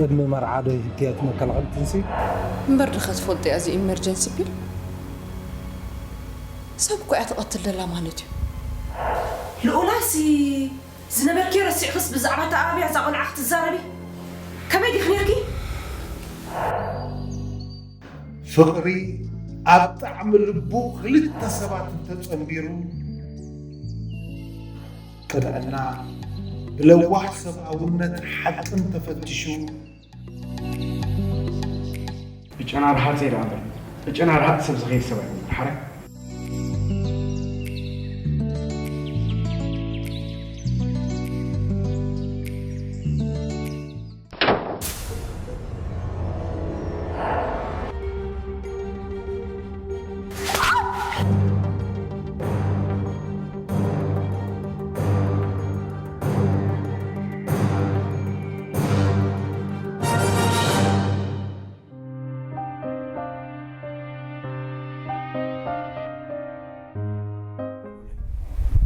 ቅድሚ መርዓ ዶ ይህድያ እቲ መከላኸሊ ጥንሲ? እምበር ድኻ ትፈልጦ እያ እዚ ኢመርጀንሲ ፒል? ሰብ እኮ እያ ትቐትል ደላ ማለት እዩ። ልኡላሲ ዝነበርኪ ረሲዕክስ ብዛዕባ እታ ኣብያ እዛ ቆልዓ ክትዛረቢ ከመይ ዲኺ ነርኪ? ፍቕሪ ኣብ ጣዕሚ ልቡ ክልተ ሰባት እንተጸንቢሩ፣ ቅንዕና ብለዋህ ሰብኣውነት ሓቅን ተፈቲሹ፣ ብጨና ርሃጽ ኢለ እምበር ብጨና ርሃጽ ሰብ ዝኸይድ ሰብ ኣይኮነን። ሓራይ።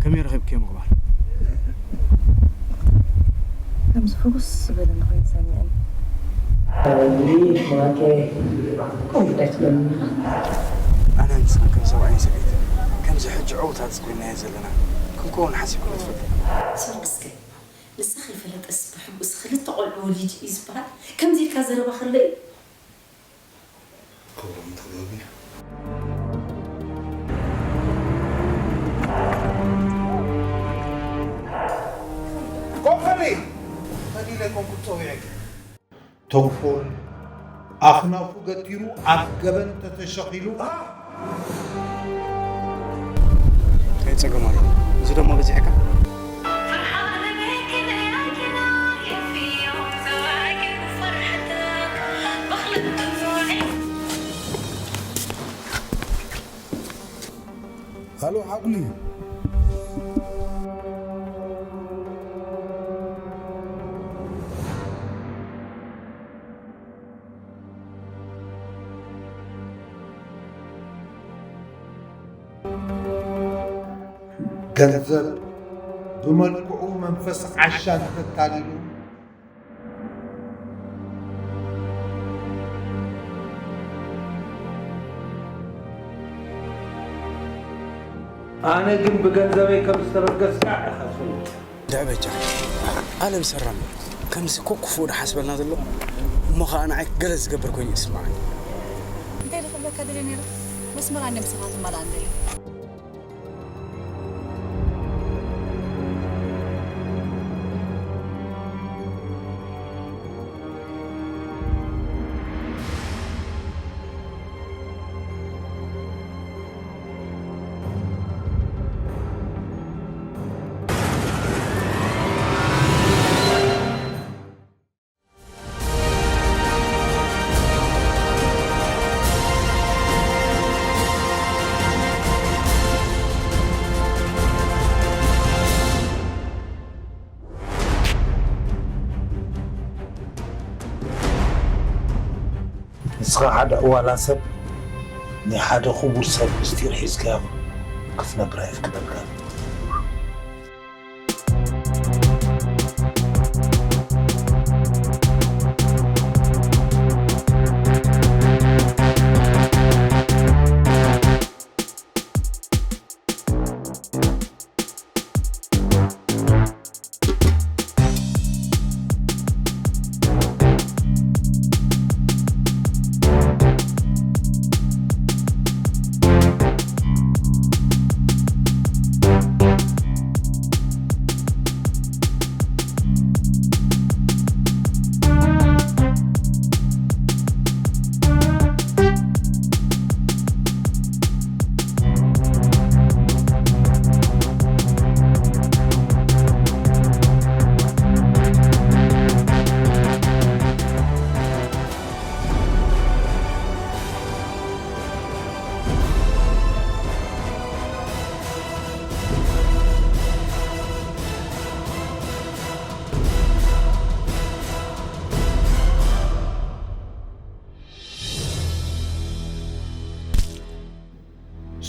ከመይ ረኺብክዮ ምቕባል? ከምዚ ፍኹስ ዝበለ ንኾይኑ ሰሚዐኒ። ከምኡ ጉዳይ ትብለኒ ኢኻ። ኣነ ንስኻ ከም ሰብኣይን ሰበይትን ከምዚ ሕጂ ዕዉታት ኮይንናዮ ዘለና ክንከውን ሓሲብካ ዶ ትፈልጥ? ሰር እስከ ንስኻ ይፈለጠስ ብሕጉስ ክልተ ቆልዑ ወሊድ እዩ ዝበሃል ከምዚ ኢልካ ዘረባ ከሎ እዩ። ክብሮም ተጋቢ ኮፈሊ ፈዲለ ኮንኩ ጸዊዐኪ። ተንኮል ኣኽናፉ ገቲሩ ኣብ ገበን ተተሸኺሉ። እንታይ ጸገም ኣሎ? እዚ ደሞ በዚሕካ? ሃሎ ሓጉሊ። ገንዘብ ብመልክዑ መንፈስ ዓሻ እንተታሊሉ። ኣነ ግን ብገንዘበይ ከም ዝተበገስካ ኢኻ ትፈልጥ። ድዕበጃ ኣለም ሰራሚ ከምዚ ኮ ክፉእ ድሓስበልና ዘሎ እሞ ኸዓ ንዓይ ገለ ዝገብር ኮይኑ ይስምዓኒ። እንታይ ዶ ክብለካ ደልየ ነይረ? መስመራ እንደ ምሳኻ ትመልኣ እንደልየ። ንስኻ ሓደ ዕዋላ ሰብ ናይ ሓደ ክቡር ሰብ ምስጢር ሒዝካዮ ክትነብር ኣይፍቅደልካን።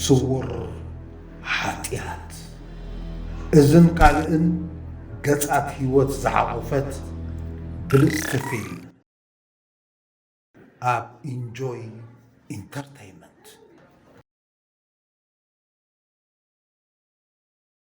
ስዉር ሓጢኣት። እዝን ካልእን ገጻት ህይወት ዝሓቖፈት ብልጽቲ ፊልም። ኣብ ኢንጆይ ኢንተርቴይንመንት።